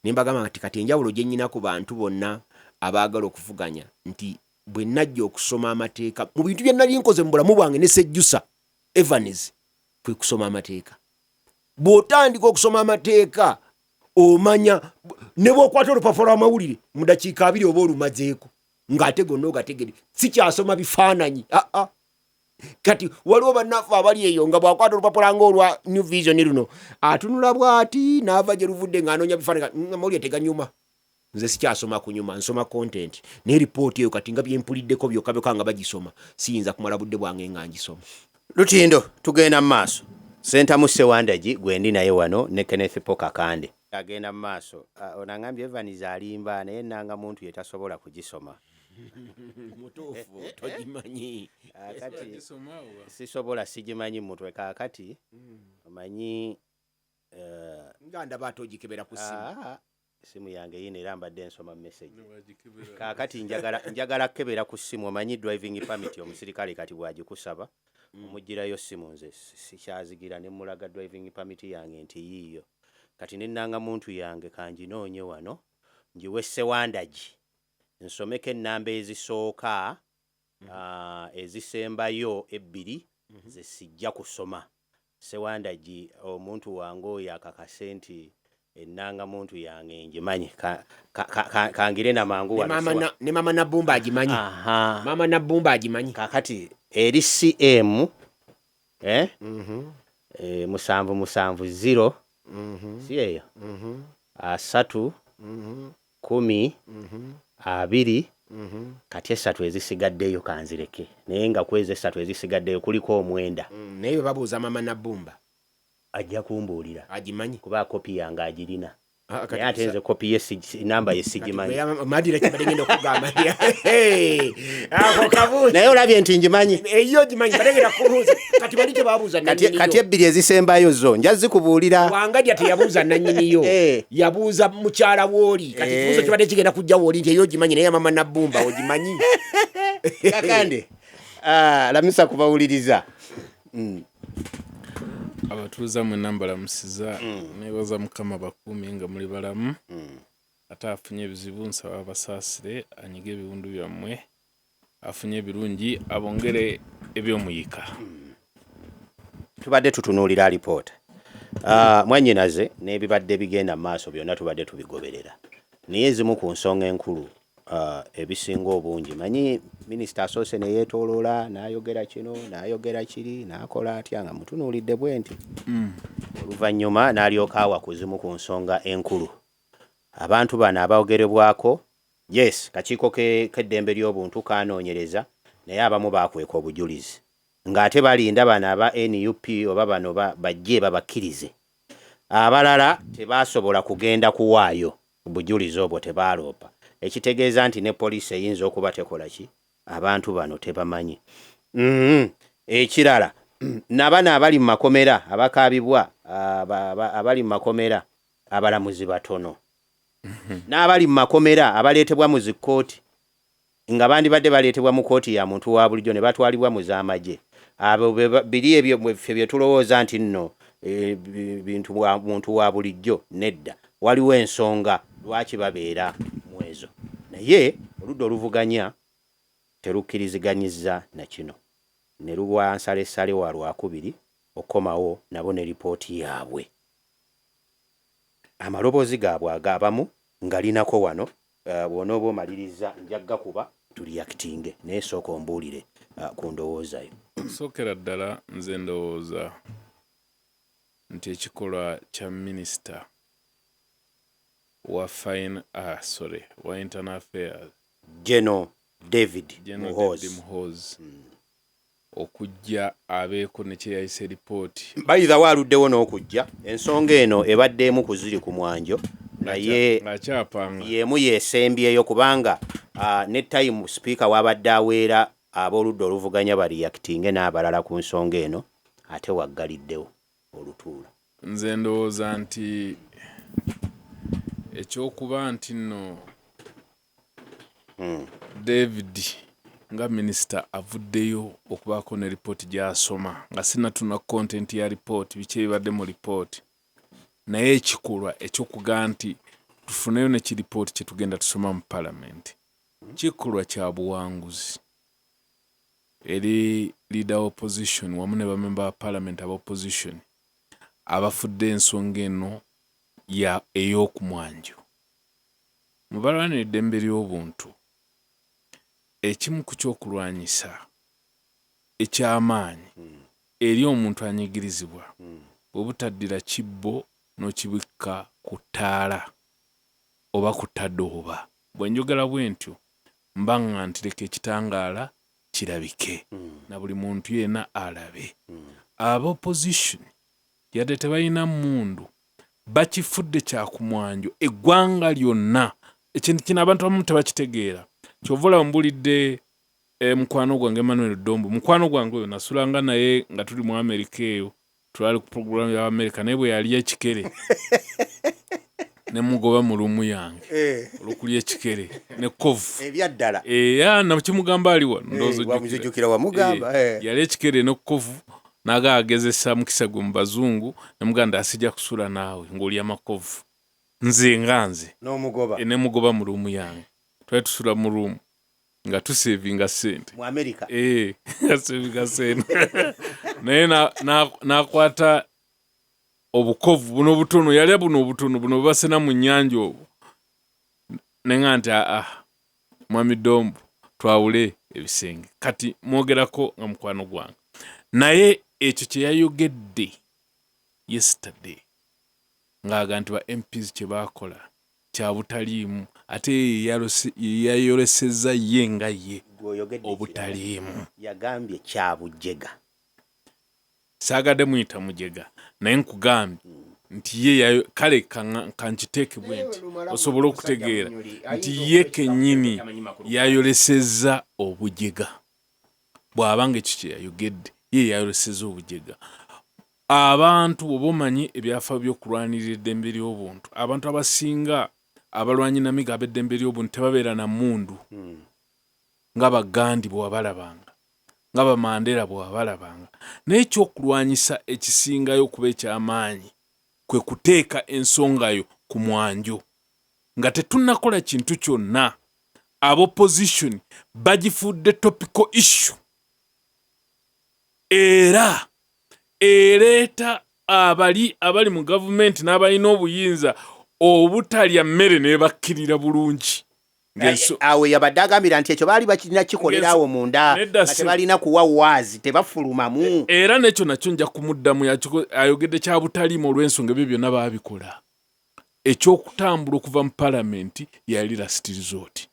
C: ne mbagamba nti kati enjawulo gye nnyina ku bantu bonna abaagala okuvuganya nti bwe najja okusoma amateeka mu bintu bye nali nkoze mu bulamu bwange ne sejjusa Evans kwe kusoma amateeka. Bw'otandika okusoma amateeka omanya ne bw'okwata olupapula lw'amawulire mu dakiika 2 oba olumazeeko ng'ate gonna ogategere. Sikyasoma bifaananyi. Aa. Kati waliwo bannaffe abali eyo nga bw'akwata olupapula ng'olwa New Vision luno atunula bw'ati n'ava gye luvudde ng'anoonya bifaananyi, amawulire teganyuma. Nze sikyasoma kunyuma, nsoma content. Naye ripooti eyo kati nga bye mpuliddeko byokka byokka nga bagisoma, siyinza kumala budde bwange nga ngisoma.
A: Lutindo, tugenda mu maaso. Sentamu Ssewandagi gwe ndi naye wano ne Kenneth Paul Kakande. Agenda mu maaso. Ono angambye Evans alimba naye ennanga muntu ye tasobola kugisoma.
C: Mutuufu, togimanyi.
A: Kati
D: Gisoma oba?
A: sisobola, sigimanyi mutwe. Kaakati omanyi,
C: Nga ndaba ate ogikebera ku ssimu.
A: Essimu yange yino era mbadde nsoma message.
D: Newagikebera.
A: Kaakati njagala kukebera ku ssimu. Omanyi driving permit omusirikale kati bw'agikusaba omuggyirayo ssimu, nze sikyazigira ne mmulaga driving permit yange nti yiiyo. Kati ne nnanga muntu yange kanginoonye wano ngiwe Ssewandagi nsomeko ennamba ezisooka, ezisembayo ebbiri ze sijja kusoma. Ssewandagi omuntu wange oyo akakase nti ennanga muntu yange ngimanyi. Kangire na mangu wano.
C: Ne mama Nabbumba agimanyi. Mama Nabbumba agimanyi.
A: Kaakati eri CM, 7 7 0. Si eyo? 3, 10, 2. Kati 3 ezisigaddeyo kanzireke. Naye nga ku ezo 3 ezisigaddeyo kuliko 9.
C: Naye bwe babuuza mama Nabbumba
A: ajja kumbuulira.
C: Agimanyi.
A: Kuba kopi yange agirina.
C: Kati
A: Naye ate nze kopi ye namba ye sigimanyi.
C: Kati Madira kibadde ngenda okugamba nti, hey, ako kabuuza.
A: Naye olabye nti ngimanyi.
C: Eyo ogimanyi, badde ngenda kubuuza. Kati bali tebabuuza nannyiniyo.
A: Kati ebbiri ezisembayo zo nja zikubuulira.
C: Wangadya teyabuuza nannyiniyo. Yabuuza mukyala w'oli. Kati ekibuuzo kibadde kigenda kujja w'oli nti eyo ogimanyi, naye mama Nabbumba ogimanyi.
A: Kakande, lamisa kubawuliriza.
D: Abatuuza mwenna mbalamusiza. Nebaza Mukama bakuumye nga muli balamu. Ate afunye ebizibu nsaba abasaasire, anyige ebiwundu byammwe, afunye ebirungi abongere ebyomuyika.
A: Tubadde tutunuulira alipoota mwannyinaze n'ebibadde bigenda mu maaso byonna tubadde tubigoberera, naye ezimu ku nsonga enkulu, ebisinga obungi manyi minisita asoose ne yeetooloola n'ayogera kino n'ayogera kiri n'akola atya nga mutunuulidde bwe nti. Oluvannyuma n'alyoka awa ku zimu ku nsonga enkulu. Abantu bano aboogerebwako, yes, kakiiko k'eddembe ly'obuntu kanoonyereza, naye abamu baakweka obujulizi ng'ate balinda bano aba NUP oba bano bajje babakkirize. Abalala tebaasobola kugenda kuwaayo bujulizi obwo, tebaaloopa, ekitegeeza nti ne poliisi eyinza okuba tekola ki, abantu bano tebamanyi. Ekirala, nabano abali mu makomera abakaabibwa, abali mu makomera abalamuzi batono, n'abali mu makomera abaleetebwa mu zikkooti nga bandibadde baleetebwa mu kkooti ya muntu wa bulijjo ne batwalibwa mu z'amagye. Abo biri ebyo ffe bye tulowooza nti nno bintu muntu wa bulijjo, nedda, waliwo ensonga lwaki babeera mu ezo. Naye oludda oluvuganya terukkiriziganyizza na kino, ne luwa nsalessale wa Lwakubiri okukomawo nabo ne lipooti yaabwe. Amaloboozi gaabwe agabamu nga linako wano, bw'onooba omaliriza nja gakuba tureactinge, naye sooka ombuulire ku ndowooza yo.
D: Okusookera ddala nze ndowooza nti ekikolwa kya minisita wa fine, sorry, wa internal affairs
A: General David
D: General
A: Muhoozi.
D: David Muhoozi okujja abeeko ne kye yayise ripooti.
A: Bayithawo aluddewo n'okujja, ensonga eno ebadde emu ku ziri ku mwanjo, naye
D: ng'akyapanga
A: y'emu yeesembyeyo kubanga ne time sipiika wabadde aweera ab'oludda oluvuganya bareactinge n'abalala ku nsonga eno, ate waggaliddewo olutuula.
D: Nze ndowooza nti ekyokuba nti nno David nga minisita avuddeyo okubaako ne ripooti gy'asoma nga sinnatuna content ya ripooti, biki ebibadde mu ripooti, naye ekikolwa eky'okugaa nti tufuneyo ne kiripooti kye tugenda tusoma mu palamenti kikolwa kya buwanguzi eri leader opposition wamu ne bamemba ba parliament aba opposition abafudde ensonga eno ya ey'okumwanjo. Mu balwanira eddembe ly'obuntu, ekimu ku kyokulwanyisa eky'amaanyi eri omuntu anyigirizibwa bwe butaddira kibbo n'okibikka ku ttaala oba ku tadooba. Bwe njogera bwe ntyo mba nga nti leka ekitangaala kirabike na buli muntu yenna alabe. Aba opposition yadde tebalina mmundu bakifudde kyakumwanjo eggwanga lyonna. Ekintu kino abantu abamu tebakitegeera, kyova olaba mbulidde mukwano gwange Emmanuel Dombo, mukwano gwange oyo nasulanga naye nga tuli mu Amerika eyo, twali ku program ya Amerika, naye bwe yali ekikere ne mugoba mu room yange olwokulya ekikere ne kovu.
A: Ebyaddala.
D: Era nakimugamba ali wano, ndowooza ojjukira.
A: Wamujjukira wamugamba.
D: Yali ekikere ne kovu naga agezesa mukisa gwe mu bazungu, nemugamba asijja kusula naawe ng'olya makovu, nze nga nze
A: n'omugoba.
D: Ne mugoba mu room yange. Twali tusula mu room nga tusavinga ssente
A: mu Amerika.
D: Nga tusavinga ssente, naye n'akwata obukovu buno obutono, yalya buno obutono buno bwebasena mu nnyanja obwo, neŋa nti aa, mwami Dombo, twawule ebisenge. Kati mwogerako nga mukwano gwange, naye ekyo kye yayogedde yesterday ng'aga nti ba MPs kye baakola kya butaliimu, ate ye yayolesezza ye nga ye
A: Gw'oyogedde.
D: Obutaliimu.
A: Yagambye kyabujjega.
D: Saagadde muyita mujega, naye nkugambye nti ye kale kankiteeke bwe nti osobole okutegeera nti ye kennyini yayolesezza obujega. Bw'abanga ekyo kye yayogedde, ye yayolesezza obujega. Abantu bw'oba omanyi ebyafaayo by'okulwanirira eddembe ly'obuntu, abantu abasinga abalwanyi namiga ab'eddembe ly'obuntu tebabeera na mmundu nga bagandi bwe wabalabanga. nga Bamandera bwewabalabanga. Naye ekyokulwanyisa ekisingayo okuba eky'amaanyi kwe kuteeka ensonga yo ku mwanjo. Nga tetunnakola kintu kyonna, ab'opposition bagifudde topical issue era ereeta abali abali mu gavumenti n'abalina obuyinza obutalya mmere nebakkirira bulungi.
A: Awo yabadde agambira nti ekyo baali bakirina kikolera awo munda nga tebalina kuwa waazi, tebafulumamu.
D: Era n'ekyo nakyo nja kumuddamu, ayogedde kya butaliimu olw'ensonga ebyo byonna baabikola. Eky'okutambula okuva mu palamenti yali last resort,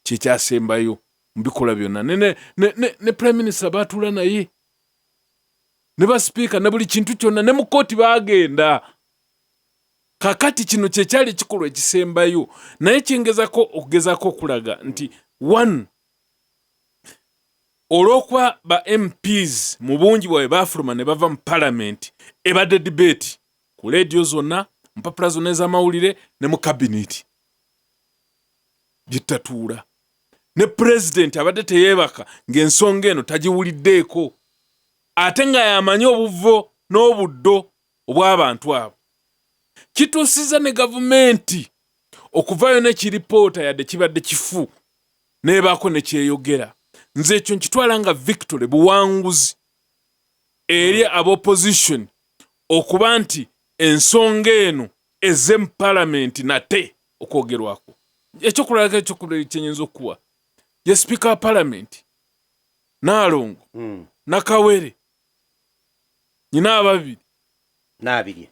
D: kyekyasembayo mu bikolwa byonna. Ne prime minister baatuula naye ne basipiika ne buli kintu kyonna, ne mu kkooti baagenda. Kakati kino kyekyali ekikolwa ekisembayo, naye kyengezako okugezako okulaga nti one, olw'okuba ba MPs mu bungi bwabwe baafuluma ne bava mu palamenti, ebadde debate ku leediyo zonna, mpapula zonna ez'amawulire ne mu kabineti gyettatuula, ne pulezidenti abadde teyeebaka ng'ensonga eno tagiwuliddeeko, ate nga yamanyi obuvo n'obuddo obw'abantu abo. Kituusizza ne gavumenti okuvaayo n'ekiripoota yadde kibadde kifu n'ebaako ne kyeyogera. Nze ekyo nkitwala nga victory, buwanguzi eri ab'opposition okuba nti ensonga eno ezze mu palamenti nate okwogerwako. Ekyokulabirako ekyokubiri kyenyinza okukuwa ye sipiika wa palamenti Naalongo Nakawere nyina ababiri
A: Naabirye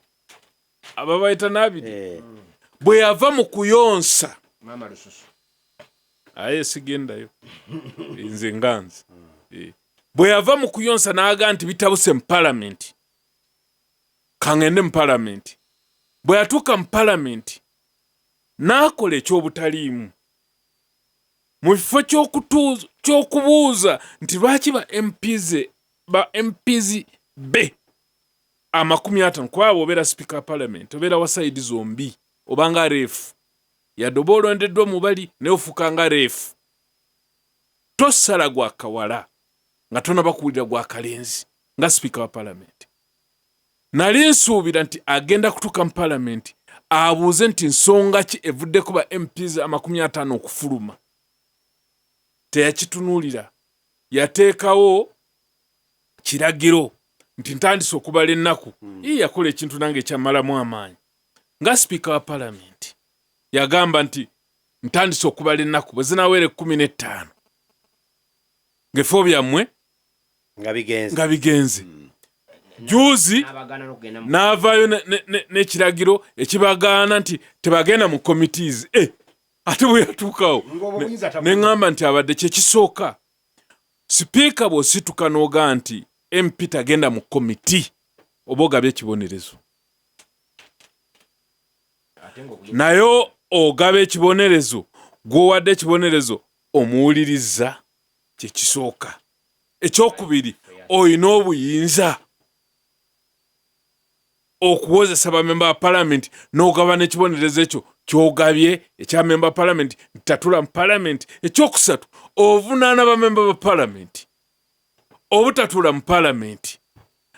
D: ababayita Naabirye bwe yava mu kuyonsa
C: Maama Lususu
D: aye sigendayo nze nga nze. Bwe yava mu kuyonsa n'aga nti bitabuse mu palamenti, kaŋŋende mu palamenti. Bwe yatuuka mu palamenti n'akola eky'obutaliimu mu kifo ky'okubuuza nti lwaki ba MPs ba MPs be 50, kuba bw'obeera sipiika wa palamenti obeera wa sayidi zombi, obanga ref, yadde oba olondeddwa mu bali naye ofuuka nga ref. Tosala gwa kawala nga tonaba kuwulira gwa kalenzi. Nga sipiika wa palamenti nali nsuubira nti agenda kutuuka mu palamenti abuuze nti nsonga ki evuddeko ba MPs 50 okufuluma. Teyakitunuulira, yateekawo kiragiro nti ntandise okubala ennaku. Ye yakola ekintu nange ekyamalamu amaanyi nga sipiika wa palamenti, yagamba nti ntandise okubala ennaku, bwe zinaawera 15 ng'ebifo byammwe
A: nga bigenze.
D: Nga bigenze. Juzi
C: n'abagaana n'okugenda mu
D: n'avaayo n'ekiragiro ekibagaana nti tebagenda mu committees. Ate bwe yatuukawo
C: Ng'obwo buyinza
D: ne ŋŋamba nti abadde kyekisooka sipiika bw'osituka n'ogaa nti MP tagenda mu komiti, oba ogabye ekibonerezo.
C: Ate ng'obuyinza
D: Naye ogaba ekibonerezo, gw'owadde ekibonerezo omuwuliriza, kyekisooka. Ekyokubiri, olina obuyinza okuwozesa bamemba ba palamenti n'ogaba n'ekibonerezo ekyo kyogabye ekya memba palamenti nti tatula mu palamenti. Ekyokusatu, ovunaana bamemba ba palamenti obutatuula mu palamenti,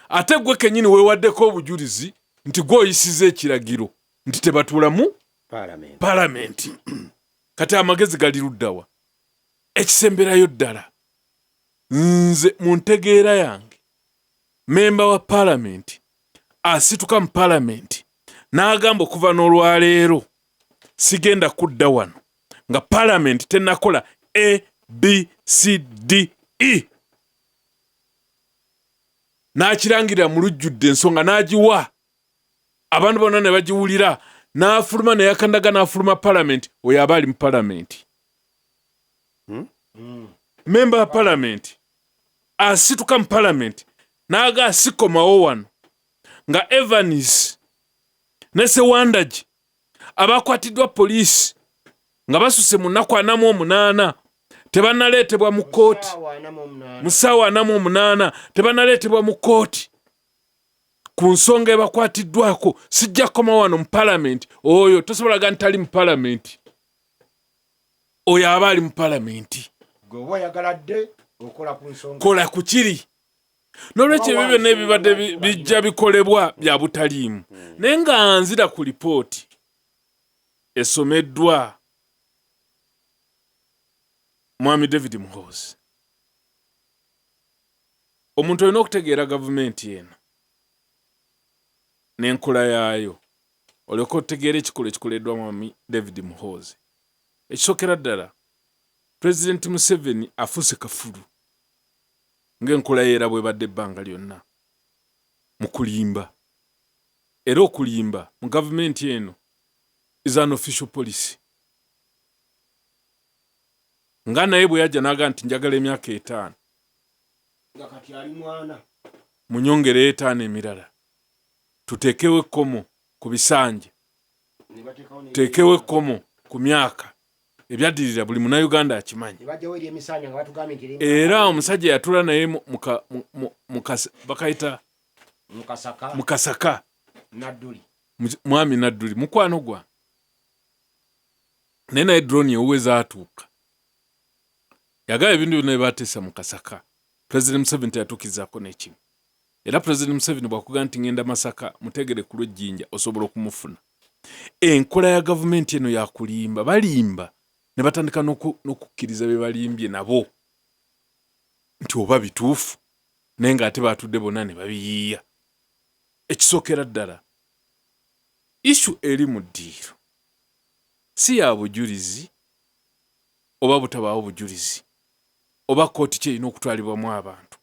D: ate gwe kennyini weewaddeko obujulizi nti gwe oyisiza ekiragiro nti tebatuula mu
A: Palamenti.
D: Palamenti. Kati amagezi gali luddawa? Ekisemberayo ddala, nze mu ntegeera yange, memba wa palamenti asituka mu palamenti n'agamba okuva n'olwaleero sigenda kudda wano nga palamenti tennakola A B C D E, n'akirangirira mu lujjudde, ensonga n'agiwa abantu bonna ne bagiwulira, n'afuluma neyakandaga n'afuluma palamenti, oyo aba ali mu palamenti. Memba wa palamenti asituka mu palamenti n'aga sikomawo wano nga Evans ne Sewandagi abakwatiddwa poliisi nga basuse mu nnaku 48 tebannaleetebwa mu kkooti, mu ssaawa 48 tebannaleetebwa mu kkooti ku nsonga ebakwatiddwako, sijja kukoma wano mu palamenti. Oyo tosobola ga nti tali mu palamenti, oyo aba ali mu palamenti.
C: Gwe oba oyagala dde.
D: Kola ku kiri. N'olwekyo ebyo byonna ebibadde bijja bikolebwa bya butaliimu. Naye nga nzira ku lipooti esomeddwa Mwami David Muhoozi, omuntu olina okutegeera gavumenti eno n'enkola yaayo olyoke otegeera ekikolwa ekikoleddwa Mwami David Muhoozi. Ekisookera ddala, Pulezidenti Museveni afuuse kafulu ng'enkola ye era bw'ebadde ebbanga lyonna mu kulimba era okulimba mu gavumenti eno is an official policy. Nga naye bwe yajja n'agamba nti njagala emyaka etaano
C: nga kati ali mwana
D: munyongereyo etaano emirala tuteekewo ekkomo ku bisanja tuteekewo ekkomo ku myaka ebyaddirira buli munayuganda akimanyi era omusajja yatula naye bakayita mukasaka mwami Nadduli mukwano gwange naye naye drone ewuwe zatuuka yagaba ebintu byonna byebateesa mu Kasaka. President Museveni teyatuukirizaako n'ekimu. Era President Museveni bw'akugamba nti ngenda Masaka mutegere ku lw'ejjinja osobola okumufuna. Enkola ya gavumenti eno ya kulimba, balimba ne batandika n'okukkiriza bye balimbye nabo nti oba bituufu naye ng'ate baatudde bonna ne babiyiiya. Ekisookera ddala issue eri mu ddiiro si ya bujulizi oba butabaawo bujulizi oba kkooti ki erina okutwalibwamu abantu.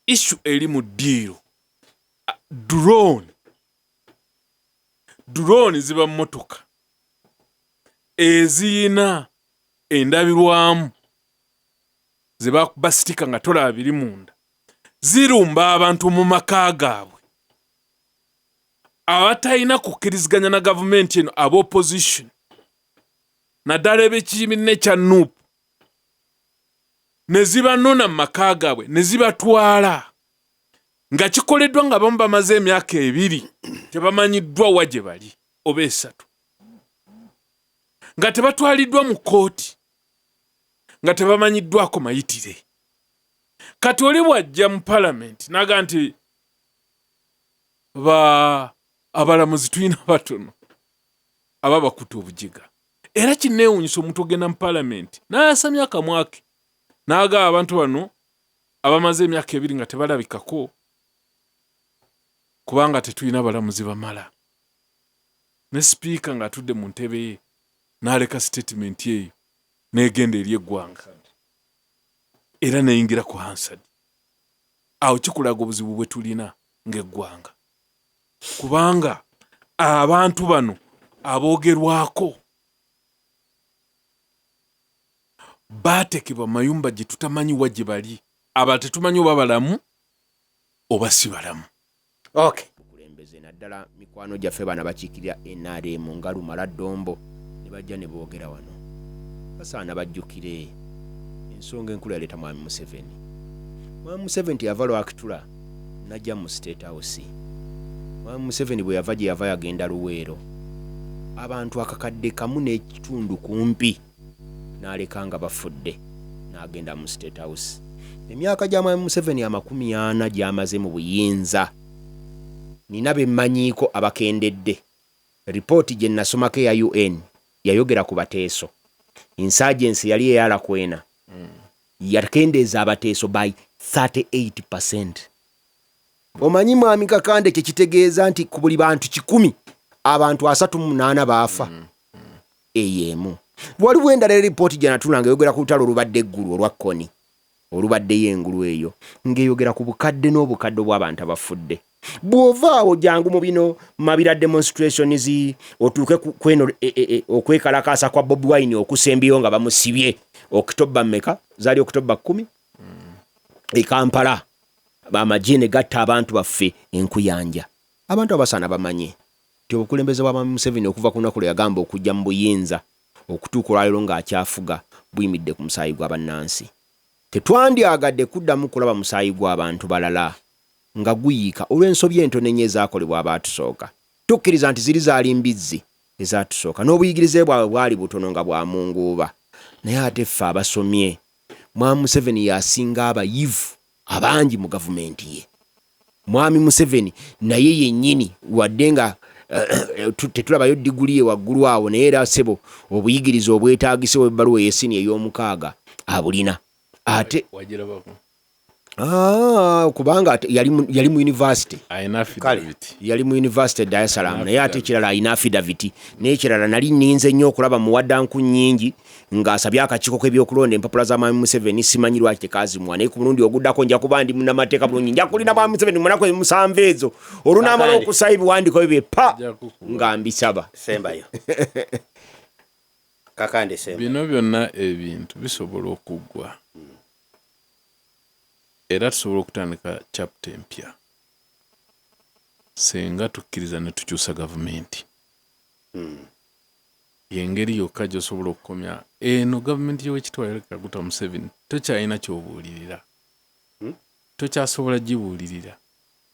D: Issue eri mu ddiiro drone drone ziba mmotoka eziyina endabirwamu ze bakuba sitika nga tolaba biri munda, zirumba abantu mu maka gaabwe abatalina kukkiriziganya na gavumenti eno aba opposition naddala eb'ekibiina ekya Nup ne zibanona mu maka gaabwe ne zibatwala nga kikoleddwa nga abamu bamaze emyaka ebiri tebamanyiddwa wa gye bali oba esatu nga tebatwaliddwa mu kkooti nga tebamanyiddwako mayitire. Kati oli bw'ajja mu palamenti n'agamba nti ba abalamuzi tulina batono aba bakutte obujiga. Era kinneewuunyisa omuntu ogenda mu palamenti n'ayasamya akamwa ke n'agaba abantu bano abamaze emyaka ebiri nga tebalabikako kubanga tetulina balamuzi bamala. Ne sipiika ng'atudde mu ntebe ye n'aleka sitatimenti eyo n'egenda eri eggwanga era n'eyingira ku Hansard. Awo kikulaga obuzibu bwe tulina ng'eggwanga kubanga abantu bano aboogerwako baatekebwa mu mayumba gye tutamanyi wa gye bali, abalala tetumanyi oba balamu oba si balamu.
A: Okay.
C: Bukulembeze naddala mikwano gyaffe bano abakiikirira nrm nga Lumala Dombo ne bajja ne boogera wano basaana bajjukire ensonga enkulu yaleeta Mwami Museveni. Mwami Museveni teyava Lwakitula n'ajja mu State House. Mwami Museveni bwe yava gye yava yagenda Luweero abantu akakadde kamu n'ekitundu kumpi n'aleka nga bafudde n'agenda mu State House. Emyaka gya Mwami Museveni 40 gy'amaze mu buyinza nina be mmanyiiko abakendedde. Ripooti gye nnasomako eya UN yayogera ku Bateeso. Insurgency yali eya Lakwena yakendeeza Abateeso by 38 percent. Omanyi Mwami Kakande kye kitegeeza nti ku buli bantu kikumi abantu 38 baafa? Eyo emu. Waliwo endala eripooti gye natula ng'eyogera ku lutalo olubadde eggulu olwa Kkoni olubaddeyo engulu eyo ng'eyogera ku bukadde n'obukadde obw'abantu abafudde. Bw'ova awo jangu mu bino Mabira demonstrations otuuke kweno okwekalakaasa kwa Bobi Wine okusembyeyo nga bamusibye Okitoba mmeka zaali Okitoba 10 e Kampala amagye ne gatta abantu baffe enkuyanja. Abantu abasaana bamanye nti obukulembeze bwa Mwami Museveni okuva ku lunaku lwe yagamba okujja mu buyinza okutuuka olwaleero ng'akyafuga buyimiridde ku musaayi gwa bannansi. Tetwandyagadde kuddamu kulaba musaayi gwa bantu balala nga guyiika olw'ensobi entono ennyo ezaakolebwa abaatusooka. Tukkiriza nti ziri zaali mbizzi ezaatusooka n'obuyigirize bwabwe bwali butono nga bwa munguuba. Naye ate ffe abasomye Mwami Museveni yasinga abayivu abangi mu gavumenti ye. Mwami Museveni naye yennyini wadde nga tetulabayo diguli ye waggulu awo, naye era ssebo obuyigirize obwetaagisa obw'ebbaluwa ey'essiniya ey'omukaaga abulina. Ate
D: Wagirabako?
C: Ah, kubanga yali mu university.
D: Alina affidavit.
C: Yali mu university Dar es Salaam, naye ate ekirala alina affidavit. N'ekirala nali nninze nnyo okulaba muwaddanku nnyingi ng'asabye akakiiko k'ebyokulonda empapula za Mwami Museveni. Simanyi lwaki tekazimuwa, naye ku mulundi oguddako nja kuba ndi munnamateeka bulungi, nja kulinda Mwami Museveni mu nnaku 7 ezo olunaamala
A: Kakande.
C: okusaba ebiwandiiko bye pa
D: Ajja kukuba.
C: nga mbisaba.
A: Sembayo, Kakande, semba.
D: Bino byonna ebintu bisobola okuggwa era tusobola okutandika chapter empya senga tukkiriza ne tukyusa gavumenti. Yengeri yokka gy'osobola okukomya eno gavumenti y'Owekitiibwa Yoweri Kaguta Museveni. Tokyalina ky'obuulirira, tokyasobola gibuulirira.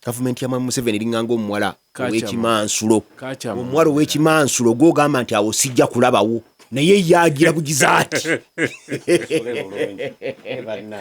C: Gavumenti ya Mwami Museveni eringanga omuwala
D: Kakyama.
C: ow'ekimansulo.
D: Kakyama.
C: Omuwala ow'ekimansulo gwogamba nti awo sijja kulabawo, naye ye agira bugiza ati.
A: Osule bulungi. Bannange.